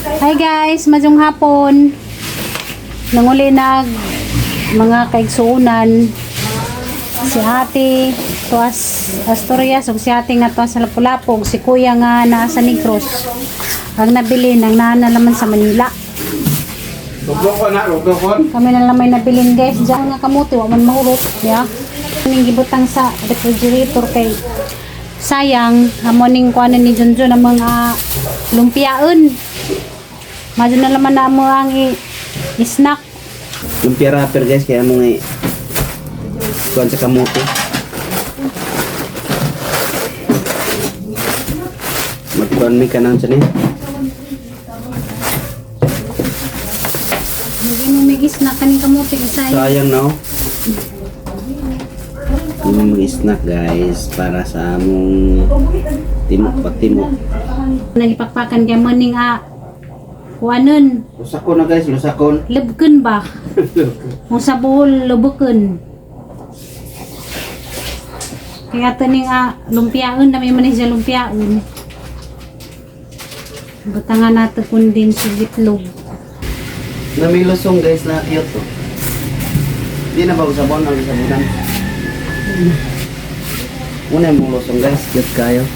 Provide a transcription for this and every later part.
Hi guys, maayong hapon. Nanguli nag mga kaigsuunan si ate tuas Asturias ug si ate nga tuas sa Lapu-Lapu ug si kuya nga naa sa Negros. Ang nabili nang naa na laman sa Manila. Rugdokon na, rugdokon. Kami na lang may nabilin, guys. Diyan nga kamuti, wa man mahurot. Ya. Ning gibutang sa refrigerator kay sayang amo ning kuanan ni Junjun ang mga lumpiaon. Madyo na laman na mo ang i-snack. Lumpia wrapper, guys, kaya mo nga kuan sa kamote. Magkuan mi kanang sa ni. Hindi mo may snack kaning kamuti kay sayang. Sayang, no? Yung mga snack, guys, para sa among timok patimok. Nagipakpakan kay mo ning kuanon, Lusakon na, guys, lusakon. Lubken ba? Kung sa buhol, lubuken. Kaya ito ning lumpiaon, na may manis siya lumpiaon. Butangan natin kundin sa itlog. Na may lusong, guys, na cute to. Di na ba usabon ang sabunan? Una yung lusong, guys, cute kayo.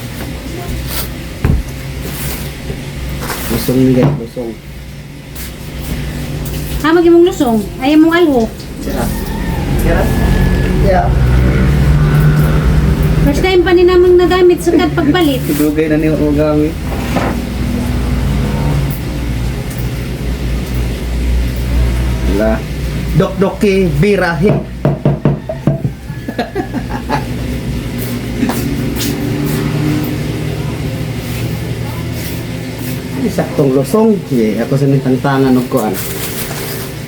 Lusong ni, guys, lusong. Ha, mag imong lusong. Ayaw mong alho. Sira. Sira. Yeah. First time pa ni namang nagamit sa kad pagpalit. Dugay na niyo ang gamit. Wala. Dokdoki birahin. Ay, saktong lusong. Sige, ako sa nitangtangan og kuan.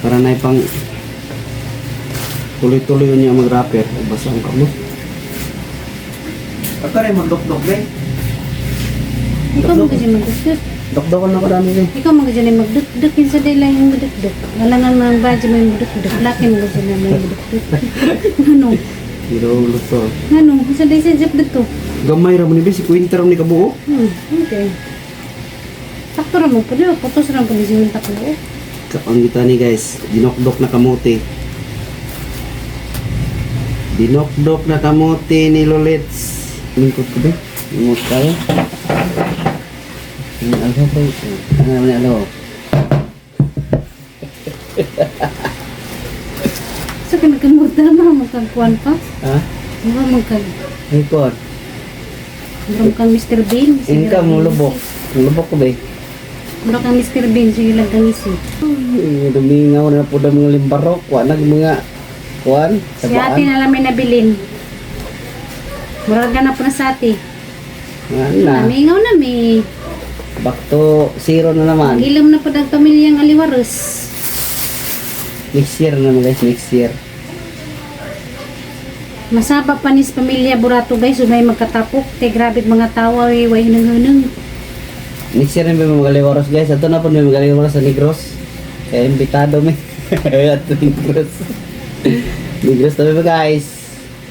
Para na pang tuloy-tuloy niya mag-rapper. Basta ang kamot. Ako rin magdokdok eh. Ikaw mo kasi magdukduk. Dokdokan ako dami eh. Ikaw mo kasi magdukduk. Kinsa day lang yung magdukduk. Alangan mga badyo may magdukduk. Laki mo kasi na may magdukduk. Ano? Pero luto. Ano? Kinsa day sa jeep dito? Gamay ra mo ni be, si Quinter ni kabuo. Okay. Sakto ra mo po, di ba? Putos ra po ni siya yung takbo. Ang kita ni, guys, dinokdok na kamote. Dinokdok na kamote ni Lolits. Lingkod ko be. Limot tayo. Ano alo ba? Ano naman alo? So, kinagkamuta na mo kang kuwan pa. Ha? Di ba mo kang, Lingkod. mura kang Mr. Bean. Sige Ingka lang mo kang lubok. isi. Lubok ko be. Mura kang Mr. Bean, sige lang kang isi. Ay, dumingaw na po mga limbarok. Wa nag mga kuan. Si ate na lang may nabilin. Mura ka na po na sa ate. Ano na. Namingaw na may. Back to zero na naman. Gilom na po ang pamilyang aliwaros. Next year na naman, guys, next year. Masaba pa ni sa pamilya Burato, guys, sumay magkatapok. Kay grabe mga tawa, eh, way hunang-hunang. Next year na may magaliwaros, guys. Ato na po may magaliwaros sa Negros. Kaya imbitado may. Ato Negros. Negros tabi ba, guys?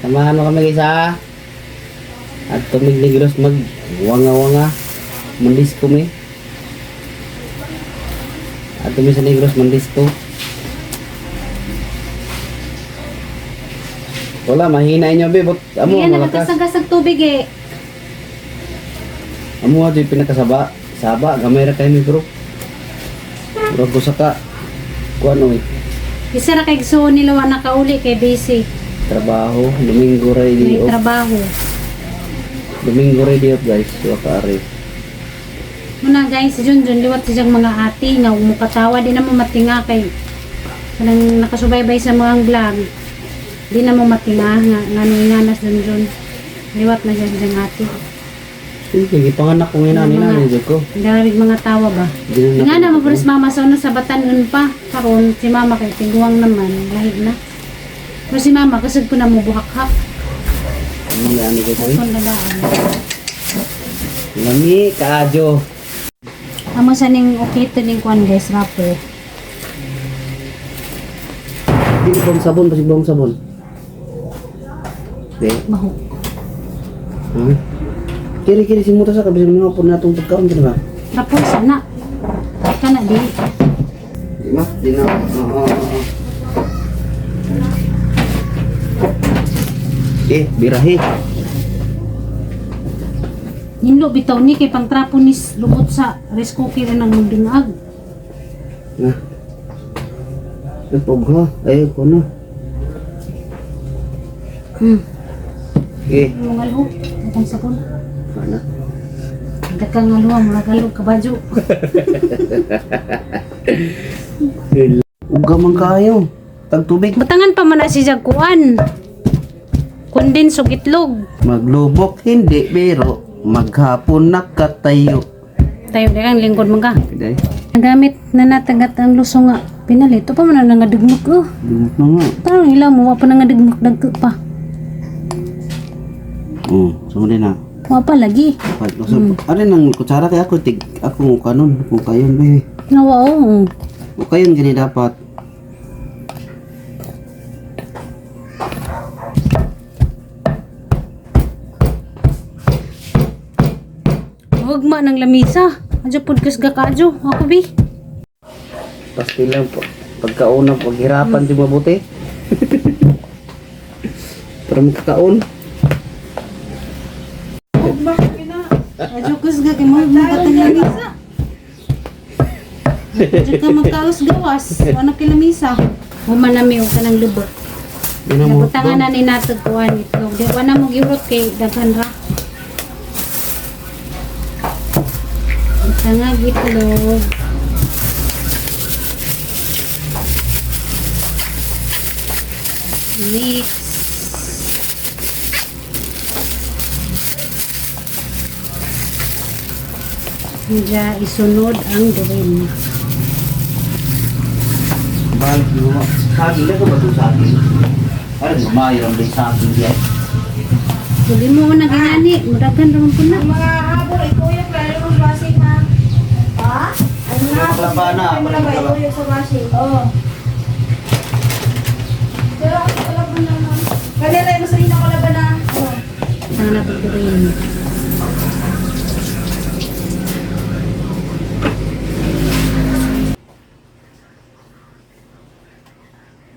Samahan mo kami, guys, ha. At mig Negros mag wanga-wanga. Mandisco mi. Ato mi sa Negros mandisco. Wala, mahina inyo be. But, amo, Yan, malakas. nakatasagasag tubig eh. Amo ato yung pinakasaba. Saba, gamay ra kayo mi, bro. Bro, gusa ka. Kuan oy. Isa ra kay gusto nila wa nakauli kay busy. Trabaho, Domingo ra May di off. trabaho. Domingo ra di off, guys. Wa ka ari. Muna guys, si Junjun liwat siyang mga ate nga mukatawa di na mo matinga kay kanang nakasubaybay sa mga vlog. Di na mo matinga nga ngano nga nas Junjun. Liwat na siya siyang ate. Sige, gipanganak ko ngayon ani na ni ko. Grabe mga tawa ba. Di Nga na mo si mama sa una sa batanon pa. Karon si mama kay tiguang naman lahi na. Pero si mama kasud ko na mo buhakhak. Ano ani ko oy. Kon dadaan. Lami kaadyo. Amo sa ning okay to ning kuan, guys, wrapper. Di ko bang sabon, basig bang sabon. Di. Baho. Ha? Kiri kiri si muta sa kabisig mga po na atong pagkaon di ba? Tapos na. Kana di. Di ma, di na. Oo, oo, oo. Eh, birahe. Inlo bitaw ni kay pangtrapo ni lubot sa rice cooker na nang dungag. Na. Napog ha. Ay, ko na. Eh, Yung alho, atong sabon. ano? Dakang alho, murag alho kabajo. Uga man kayo. Tagtubig. Butangan pa man na si Jagkuan. Kondens ug itlog. Maglubok hindi pero maghapon nakatayo. Tayo di kang lingkod man ka. Day. Nagamit na natagat ang luso nga. Pinalito pa man na nga dugmok oh. Lumot na nga. Parang ila mo wa pa na nga dugmok dagko pa. Oo, sumuli na. Wa pa lagi. Pag ano nang kutsara kay ako tig ako kanon kung kayon ba eh. Nawa oh. O kayon gani dapat. Huwag ma ng lamisa. Adyo pud kusga ka adyo. Ako bi. Pasti lang po. Pagkauna, paghirapan di mabuti. Pero magkakaon. Adyo kusga kay mo magatang lamisa. Adyo ka magkaos gawas. Wala kay lamisa. Human na mi og kanang lubot. Yun ang mga Nabutangan na ni natag kuan itlog. Di wa na mo giurot kay daghan ra. Butangag itlog. Mix. Diya isunod ang dirin. Balik mo. Saging na ko ba itong saging? Parang lumayo ang may saging diyan. Hindi mo na gani, muragan raman po na. Mga habol, ikuyog lalo ng washing ha. Ha? Ay nga. Laban na, Ay mo na ba ikuyog sa washing? Oo. Pero ako kalaban na ma'am. Kanila yung masalin ako laban na. Oo. Sana pagdirin.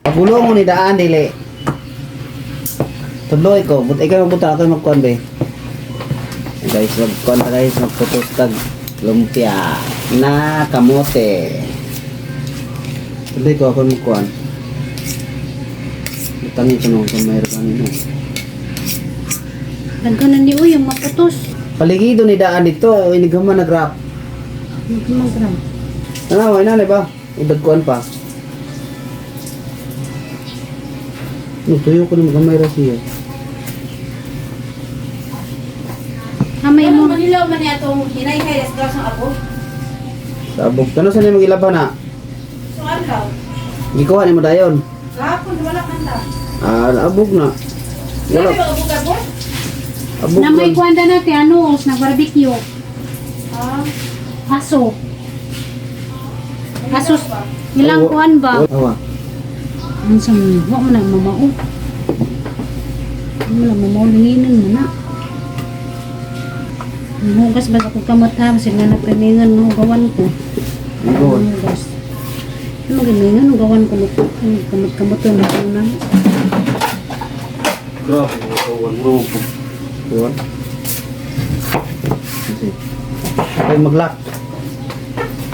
Pagulong mo ni daan dili. Tudloy ko, but ikaw mabuta ako magkuan be. Guys, magkuan ta guys, magputos tag lumpia na kamote. Tudloy ko ako magkuan. Butangin ko nung kung mayroon kanino. Daghan na ni uy, yung maputos. Paligido ni daan dito, inigama nag-wrap. Magmagram. Ano, wala na ba? Ibagkuan pa. No, tuyo ko na magamay ra siya. Hamay Ano mo. Manilaw man niya itong hinay-hay as gas ang abo. Sabog. Kano sa nimo gilaban na? So ano? Gikuha nimo dayon. Kahapon wala kanta. Ah, abog na. Wala Wala. ba abog abog? Abog Na may na. kuwanda natin, ano, na barbecue. Ah. Aso. Aso. Ilang kuan ba? Awa. Ang sa wa mo na mamao. Mo na mamao linginan mo na. Hugas ba sa kong kamot ha? Kasi nga napiningan mo gawan ko. Gawan. Hugas. Ano giningan gawan ko mo. Kamot-kamot na ko na. Grabe, gawan mo po. Gawan. Kasi, ay mag-lock.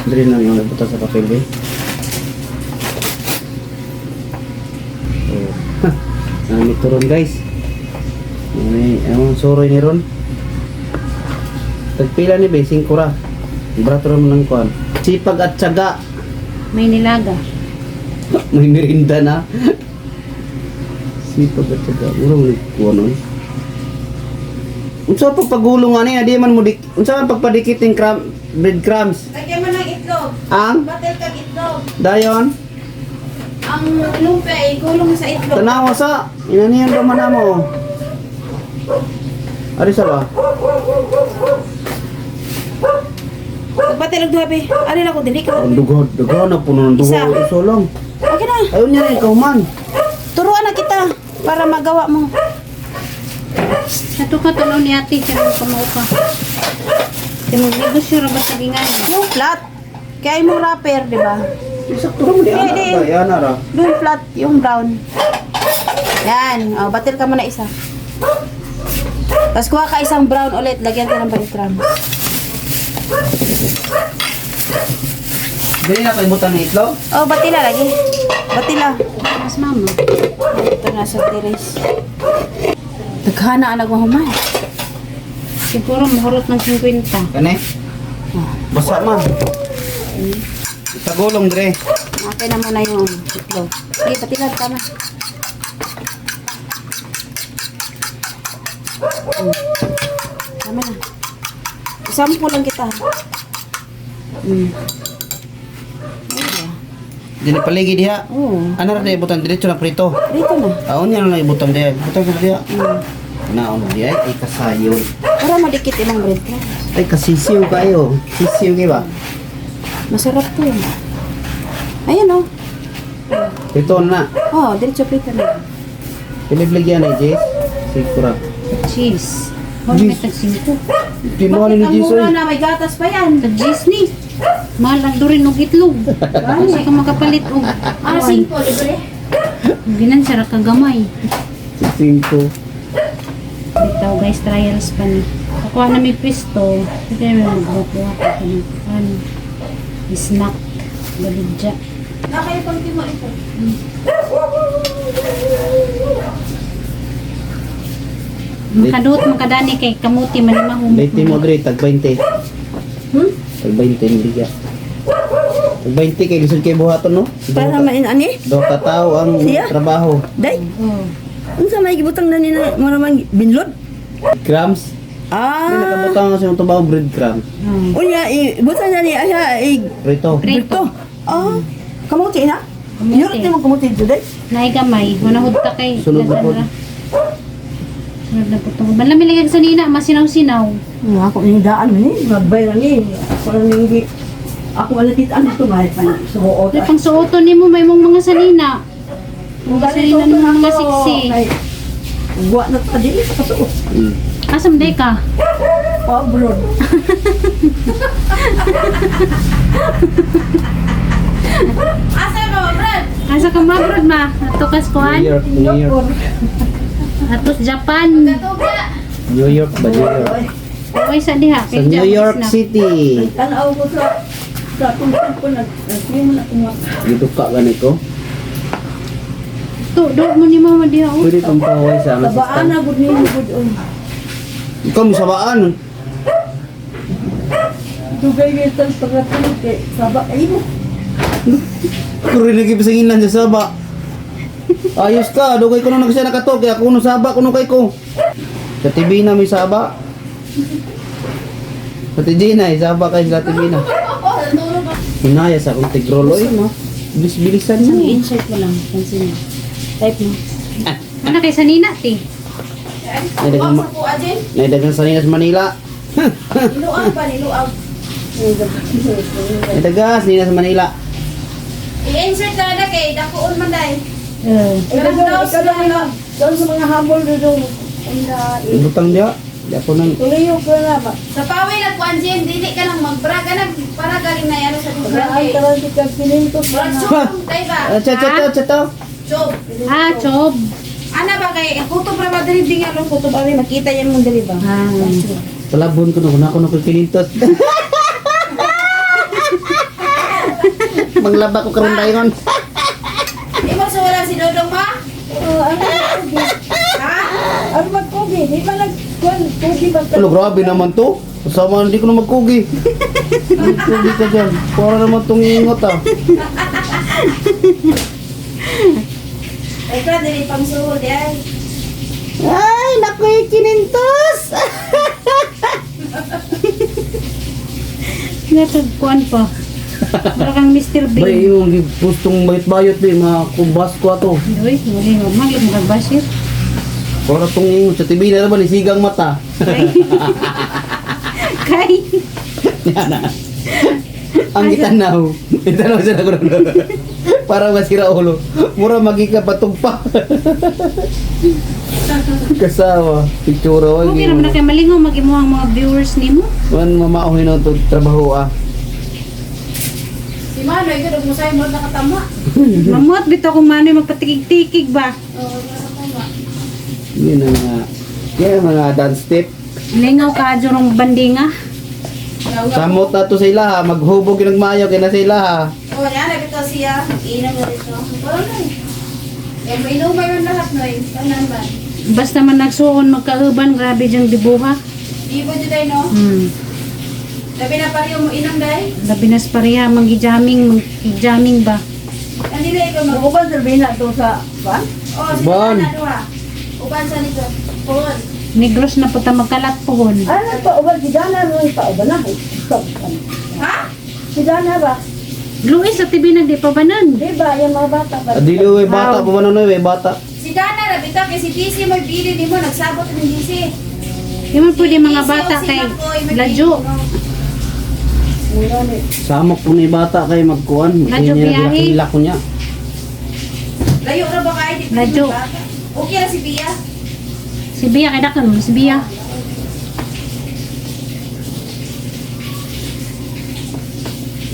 Dili lang yung nabuta sa papel eh. Oh. Nami turon guys. May ang suroy ni ron. Tagpila ni be, 5 ra. Brato ra mo ng kuan. Sipag at tiyaga. May nilaga. May merinda na. Sipag at saka. Mura mo nagkuha nun. Unsa pagpagulong ani, di man mo dik unsa man pagpadikit ning cram bread crumbs? Lagyan mo ng itlog. Ang Batel kag itlog. dayon Ang lumpia ay gulong sa itlog. tanawa sa inanihan pa man namo. Ari sa ba? Batel og duha be. Ari lang ko dili ka. Ang dugo, dugo na puno ng dugo. Isa. Isa lang. Okay na. Ayun niya rin, ikaw man. Turuan na kita para magawa mo. Ato ka tanaw ni ate kaya mo kamao ka. Kaya magnegosyo ra ba sa gingan? Yung flat. Kaya imong wrapper, di ba? Sakto ra mo di ana Di, di. ba? Yan ara. Doon flat, yung brown. Yan. O, batil ka muna isa. Tapos kuha ka isang brown ulit. Lagyan ka ng breadcrumbs. Dili na kay butang ng itlog. Oh, batila lagi. Batila. Mas mama. Ito na sa tiris. Daghana ang nagmahuman. Siguro mahurot ng 50. Kani? Basa man. Tagulong dire. Okay na muna yung itlog. Sige, batila. Tama. Tama na. Sampu lang kita. Ayun. Dili paligi diha. Oo. Ano ra di butang diretso na prito. Dito na. Aon niya na ibutang diha. Butang sa diha. Naon diha ay kasayon. Para madikit ilang breadcrumbs. Ay kasisiw kayo. Sisiw kay ba? Masarap to eh. Ayan oh. Prito na. Oh, diretso prito na. Piliblig yan ay Jess. Sikura. Cheese. Mahal may tag 5. Di mo ni Bakit ang Jess mura oy. na? May gatas pa yan. Tag cheese ni. Mahal ang durin og itlog. Kasi ka makapalit og Ah, 5, libre. Ginan siya ra kagamay. Singko. Bitaw guys, trials pa ni. Kukuha na may pisto. Hindi may magkukuha pa ka ng ano, snack. Baligya. Nakayo pang timo ito. Makaduot makadani kay kamuti man mahum. Late mo dre tag 20. Hmm? Tag 20 ni bigya. Tag 20 kay lisod kay buhaton no. Para main ani? Do ka tao ang Siya? trabaho. Day, Oh. unsa may gibutang na ni na mo naman binlod? Crumbs. Hindi Ah, nakabutang kasi yung trabaho bread crumbs. Oh. unya ibutang na ni aya i Prito. Prito. prito. Ah, kamuti na? Kamuti. Yurot ni mo kamuti today. Naay gamay, manahod ta kay Sunod na daghan po. ra. Sunod na po tungod. Malami lagi sa nina, masinaw-sinaw. Ako ni daan ni, magbay ra ni. Ako ra ning ako wala kita ano to mahal pa suot. Ay, pang suoton nimo may mong mga sanina. Mga sanina ng mga siksi. Wa na ta dili sa kasuot. Asam day ka? Pa bulod. Asa ka ba, Brad? Asa ka mabrod ma? Ato kas New kuan? York, New York. Atos Japan. Gatubra. New York ba New York? Oy sa diha Sa New York City. Tanaw ko sa akong ko nag nagmo na kumuha. Dito ka gani ko. To, do mo ni mama diha oh. Pwede kang paway sa mga Tabaan sistan. na gud nimo gud oy. Ikaw mo sabaan. Dugay gyud pagkatulog kay saba ay mo. Kuro lagi pasanginan sa saba. Ayos ka, dugay ko nung nagsiya nakato, kaya kuno saba, kuno kay ko. Sa TV na may saba. Sa TV na, saba kay sa TV na. Hinaya sa akong tigrolo eh. No? Bilis-bilisan Isang mo. insert mo lang, pansin mo. Type mo. Ano kay sanina ti? Naidagang, Sa kuha, Jen. naidagang sanina sa Manila. Niluag ba? Niluag. Naidagas nina sa Manila. I-insert na na kay dakuon man day. Eh, Ikaw daw, ikaw daw nila. Doon sa mga habol doon. Ibutang diya. Di ako nang Tuloy ko na ba? Sa paway lang kuan Jen, dili ka lang magbra ka nag para galing na yan sa Raan grande. ka lang tika pinintos Murag na. chob day ba? Ah, cha cha cha cha cha. Chob. ah, chob. Ana ba kay kutob ra ba diri dinga long kutob ari makita yan mo diri ba? Ah. Palabon ko na ako na kinintos. Maglaba ko karon dayon. Imo sa wala si Dodong ma? Oh, ano magkugi? Ha? Ano magkugi? Di ba nagkuan kugi ba? Ano, grabe naman to. Kasama, hindi ko na magkugi. Magkugi ka dyan. Para naman tong ingot ah. Ay ka diri pang suhol di ay. Ay, naku yung kinintos! Natagkuan pa. Para kang Mr. Bean. Bay, yung gustong bayot-bayot bay, mga kubas ko ato. Uy, wala nga maglip mga basir. Para tong ingot sa TV na naman, isigang mata. Kay. Yan na. Ang itanaw. Itanaw siya na ko Para masira ulo. Mura magika patog pa. Kasawa. Pictura. Okay naman na kay malingaw mag-imuhang mga viewers nimo. Wan mamauhin na ito trabaho ah. Si Manoy, gud mo say mo nakatama. Mamot bitaw kung manoy magpatikig-tikig ba. Oo, nakatama. Yun ang mga, yan ang mga dance step. Lingaw ka jurong bandinga. Samot na to sa ila ha, maghubog yung nagmayo kay na sa ila ha. Oh, yan na bitaw siya. Inom na dito. Wala na eh. Eh, mainumay man lahat, Noy. Tanan ba? Basta man nagsuon magkauban, grabe diyang dibuha. Di ba dyan, no? Labi na pareho mo inom, day. Labi nas pareha manggijamming, manggijamming ba. Hindi na ikaw mag... Uban sa bina to sa ba? Oh, si Uban. Dana duha. Uban sa nito. Pohon. Negros na puta magkalat pohon. Ano pa uban si Dana ron pa uban na. Ha? Si Dana ba? Luis sa TV nagdi pa banan. Di ba yung mga bata ba? Adilo eh, bata pa ba nun eh, bata. Si Dana rabita kay si DC may bili nimo nagsabot ng DC. Di man pwede mga DC bata o si kay Makoy, may ladyo. bili nimo. Samok po ni bata kay magkuan. Ladyo biyahe. Hilak ko niya. Layo ra ba kay di pwede Ladyo. magbata. Okay ra si Pia. Si Bia kay dakan mo si Bia.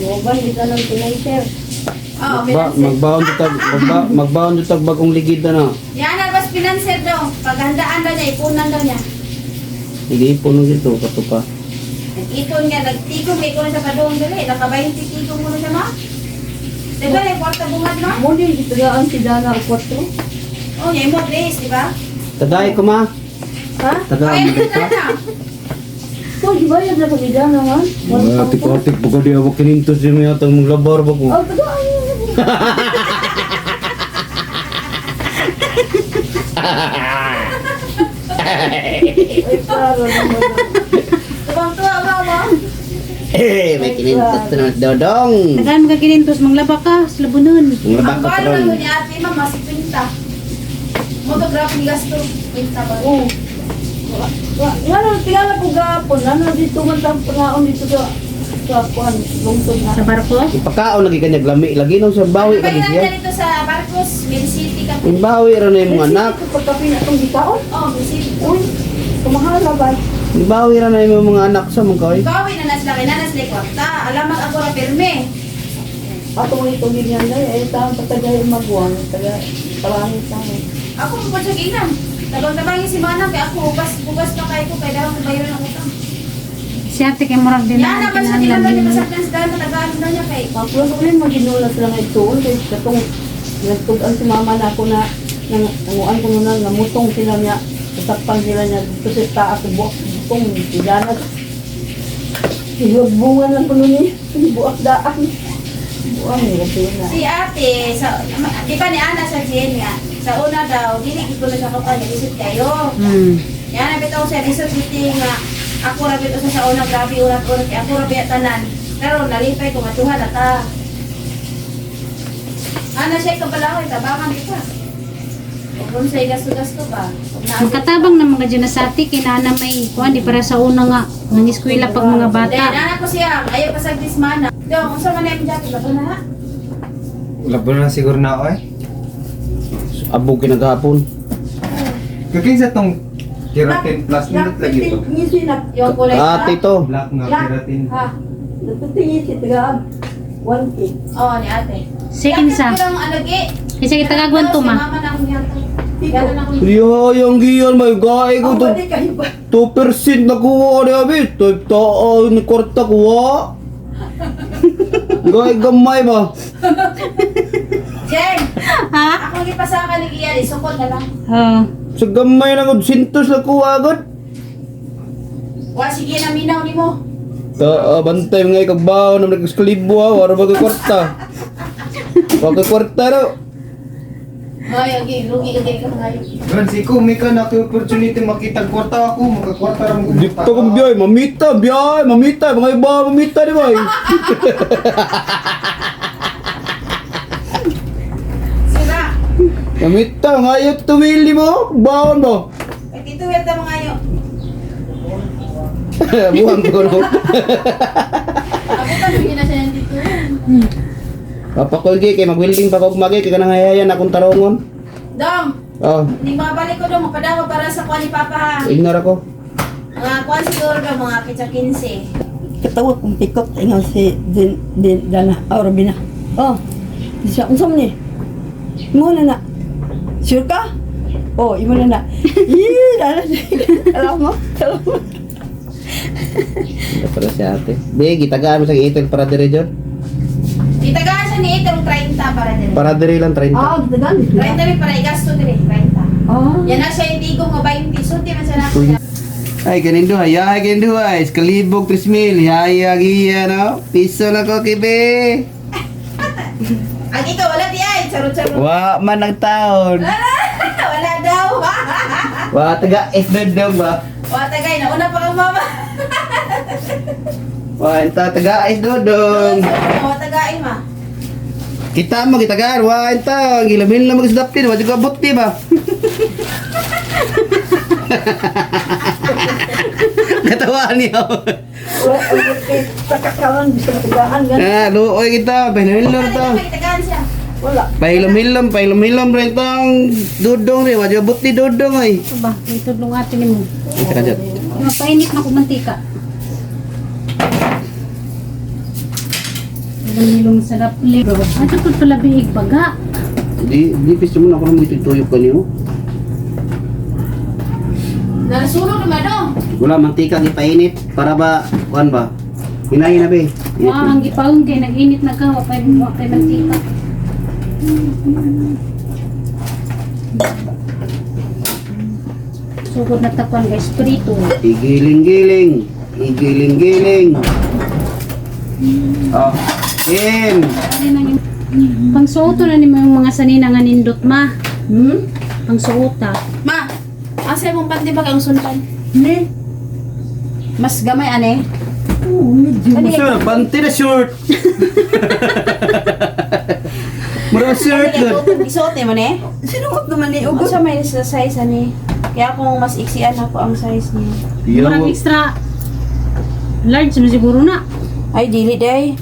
Uban di ka nang pinanser. Oo, Magba, financer. magbaon jutag, magba, magbaon jutag bagong ligid na na. Yan na bas financer daw. Paghandaan daw niya, ipunan daw niya. Nag-iipon ng dito, kato pa. Nag-ipon nga, nagtigom kay kuno sa padong dali. Naka 20 tigom kuno siya ma. Diba na kwarta bungad ma? Mo di gitagaan si Dana og kwatro. Oh, niya mo please, di ba? Tagay ko ma. Ha? Tagay mo Ay, ka. na. Ko gibayad na ko si Dana man. Atik-atik, baga di ako kinintos yung mga itong maglabar ba ko. Oh, tagaan. Ay, klaro naman. Tubang tuwa ba mo? Eh, may kinintos na naman si Dodong. Tagaan mga kinintos manglaba ka sa labunon. Maglaba Ang ka balo karon. lang ni ate ma, si Pinta. Motograph ni gasto. Pinta ba? Oo. Nga nang tingala ko gapon, ano dito man sa pangaon dito sa sa kuan lungsod na. Sa barko. Ipakaon lagi kanya lami lagi nung sa bawi Ano ba lagi yun siya. dito sa Marcos, Main City ka? Imbawi ra na yung mga anak. Pagkape na itong gitaon. Oh, Main City. Uy, kumahala ba? Imbawi ra na yung mga anak sa mga koy. Bawi na nas laki na nas kwarta. Alam ako ra pirme. Ato mo itong ganyan na eh, taon pa taga yung maguwang, taga parangit tayo. Ako mo pa siya ginam. Tabang-tabangin si Manang kay ako bukas bukas pa kay ko kay dahon bayaran ang utang. Si ate kay murag din Yan na na ba siya tinanong niya pasagdan sa daan tagaan na niya kay. Tapos ulit maginulat lang ito, kay katong nagtugan si mama na ako na nang nanguan ko na namutong sila niya, sasakpan sila niya dito sa taas buak butong tiganat. Bunga lang ko nun eh, buak daan. Buang eh, na. Si ate sa di ba ni Ana sa Jen nga. Sa una daw dili gid ko na siya kapal lisod kayo. Yan na bitaw siya lisod gid nga ako ra bitaw sa una grabe urat-urat kay ako ra biya tanan. Karon nalipay ko nga duha na ta. Ana siya kabalahoy tabangan kita. Ug sa gasto-gasto ba? Ug naa- Magkatabang na mga dyan na sa ate kay nana may kuan di para sa una nga nang eskwela pag mga Then, bata. ana ko siya, ayaw pasagdis mana. Dong, unsa man na imong jacket labo na ha? Labo na siguro na ako eh. Abog kinagapon. Kakinsa tong keratin plus nindot lagi to. Ngisi na Yung kulay Ate to. Black nga keratin. Ha. Nagtitingin taga 1K. Oo, ni ate. Second sa. Jacket ko lang alagi. Kasi kitagagwan to ma. Si mama na akong yata. Yata na akong. Yo, yung giyan may gae ko Ang to. balik kayo ba? 2% na kuha ni abi. Taon ni kwarta kuha. Gae gamay ba? Jen, Ha? akong gipasaka ni Ian, isukod na lang. Oh. Sa gamay na gud sintos na kuha agad. Wa sige na minaw nimo. Ta bantay mga ikagbaw na nagkalibo ha, wala ba kwarta. Wa ka kwarta raw. Ay, agi, lugi ka ka ngayon. Brad, si ko, may ka na opportunity makita kwarta ako, makakwarta ra mo. Dito kong biyay, mamita, biyay, mamita, mga iba, mamita di ba? Sira. Mamita, ngayon tuwili mo, bawon mo. Ay, tito, welta mo ngayon. Buhang ko no. Abutan mo na siya ng tito. Papakulgi kay magwilding pa kog magi kay kanang hayayan akong tarongon. Dong, Oh, hindi mabalik ko dong, mapadawa para sa kuwan ni Papa ha. ignore ako. Mga kuwan siguro daw, mga kitsa 15. Katawa kong pikot ingon si din din dana oh, Robina. Oh. Di siya unsa man ni? Mo na na. Sure ka? Oh, imo na na. Ih, dana siya. Alam mo? Alam mo? Ito pala si ate. Be, gitagaan mo sa itel para dire John. Itagaan siya ni Ito 30 para dire. Para dire lang 30. Ah, gitagaan. 30 mi para igasto dire, 30. Ah. Yan na siya yung tigong nga 20. Sulti man siya na. Ay, kanin duha. Yahay kanin duha. Kalibog 3,000. Yaya, giya, no? Piso na ko, kibe. Ang ikaw wala di ay, charot-charot. Wa man ang taon. Wala daw. Wa, taga F daw ba? Wa tagay na una pa kang mama. Wa, enta, taga S dodong. Wa tagay ma. Kita mo, gitagaan. Wa, enta. Gilamin lang mag-isdap din. Wa, juga abot di ba? Katawaan niyo. Wala, okay. Takakalan, bisa tagaan gan. Ah, luoy kita. Pahilom to. Tagaan siya. Wala. Pahilom-hilom, pahilom-hilom rin tong dudong rin. Wa, juga abot di dudong ay. Ito ba? Itudlong ate ni mo. Ito ka dyan. Mapainit na kumantika. Ilong-ilong sarap. Ato po pala biig baga. Di, di piso mo na ako nang itutuyok ka niyo. Nasunog naman dong. Wala, mantika gipainit para ba, kuan ba? Hinay na be. Init Wow, na. ang gipaon kay nag-init na ka, wapay mantika. Sugod na takwan guys, prito. Igiling-giling. Igiling-giling. Oh, in. Pangsuoto na nimo yung mga sanina nga nindot ma. Hmm? Pangsuota. Ma, asa imong panty ba kang suntan? Ni? Mas gamay ane. Oo, medyo. Sure, panty na short. Mura shirt good. Isuot ni mo ni? Sinuot naman ni Ugo. Unsa may sa size ani? Kaya kung mas iksian ako ang size niya. Murag extra large na siguro na. Ay dili day.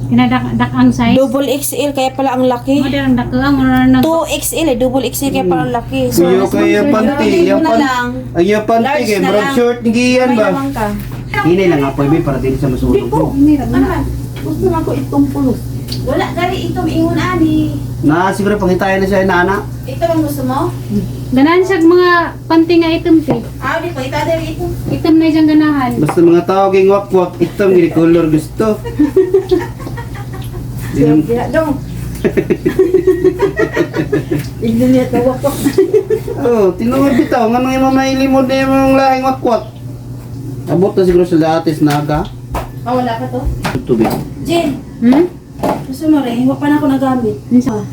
Kinadak ang size. Double XL kaya pala ang laki. Modern dak ang mura na 2XL eh, double XL kaya pala ang laki. So, Kuya kaya panty, Yung yung na panty. lang. Ang yung panty Large kay na murag lang. short giyan May ba? lamang ka. Hinay lang apoy be para dili sa masunog. Hindi ra Ano na. man? Gusto na ako itong pulos. Wala gari ito ingon ani. Na siguro pangitayan na siya na ana. Ito bang gusto mo? Ganahan siya mga panty nga itom te. Ah, di pa ita diri ito. Itom na siyang ganahan. Basta mga tao ging wakwak itom gini color gusto. Di Siya, na- siya, dong. Igno niya tawak ko. Oh, tinuod bitaw nga nang imong mailimod na imong lahing wakwak. Abot na siguro sa latis naga. Ah, wala pa to. Tubig. Jen, Hmm? gusto mo rin? Wa pa na ako nagamit. Unsa?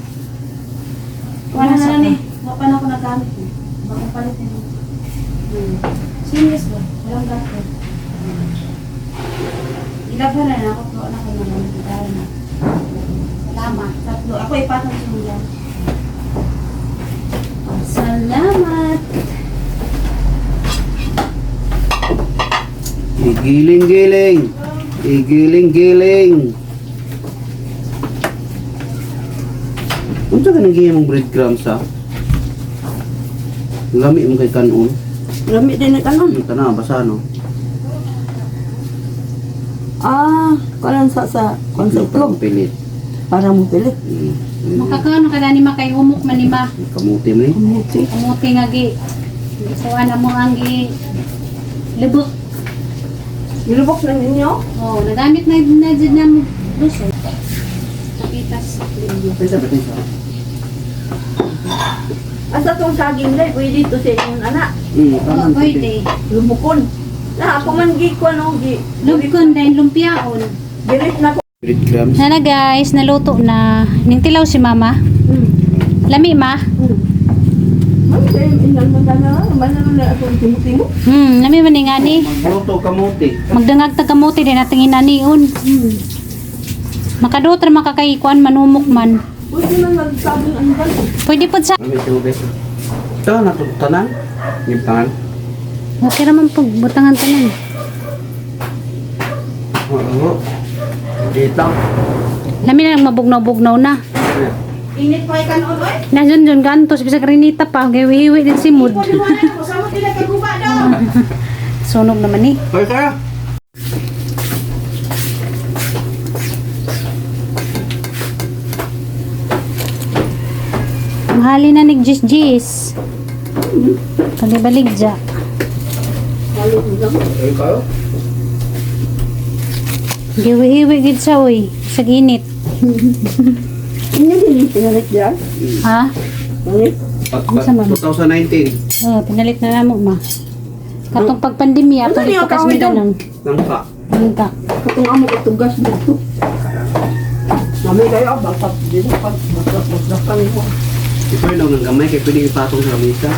Wala na na ni. Wa pa na ako nagamit. Baka palit na yun. Serious ba? Walang gato. Ilaban na na ako. Tuwa na ako naman. Dahil na. Salamat. Tatlo. Ako ipatong sa mga. Salamat. Igiling-giling. Igiling-giling. Unsa ka nang mong breadcrumbs ha? Lami mo kay kanon. Lami din na kanon. Ang tanaw basa no. Ah, kanan sa kuan sa itlog. Pilit. Para mo pilit. Makakaano ka ni ma kay humok man ni ma. Kamuti mo ni. Kamuti. Kamuti nga gi. Gisuan mo ang gi lubok. Nilubok na ninyo? Oh, nagamit na na jud na mo luso. Kapitas. Pwede ba ito? Asa tong saging day, pwede to sa inyong anak. Oh, pwede. Lumukon. Na ako man gi ko ano gi. Lubkon dahil lumpiaon. Girit na ko. Breadcrumbs. Nana guys, naluto na. Ning tilaw si mama. Lami ma. Ma'am, kay inan man na, man na na akong timo-timo. Lami man ni nga ni. Magluto kamuti. Magdangag tag kamote din nating inanion. Makaduot ra makakaikuan manumok man. Pwede man magsabing ang kan. Pwede pod sa Ano ito guys? Ito natutanan. Yung tangan. Okay ra man pag butangan tanan. Oo. Dito. Lami na lang mabugnaw-bugnaw na. Init pa kay kanon oy. Nasun dun gantos bisag rinita pa giwihiwi din si Mood. Pwede mo na ako. Sama tila kay guba daw. Sunog naman eh. Hoy kaya. Mahali na nig jis jis. Pag-ibalik dya. Halo lang. Ay kayo? Giwi-iwi gid siya uy. Sa init. Inyo din yung pinalit dyan. Ha? Pinalit. Unsa man? 2019. Oh, pinalit na namo ma. Katong pagpandemya, Ano palit niya, ko kas kahoy daw? lang. Nangka. Nangka. Katong amo katugas dito. Mami kayo, basta dito pa, basta basta ko. Ito lang ng gamay kay pwede ipatong sa lamisa.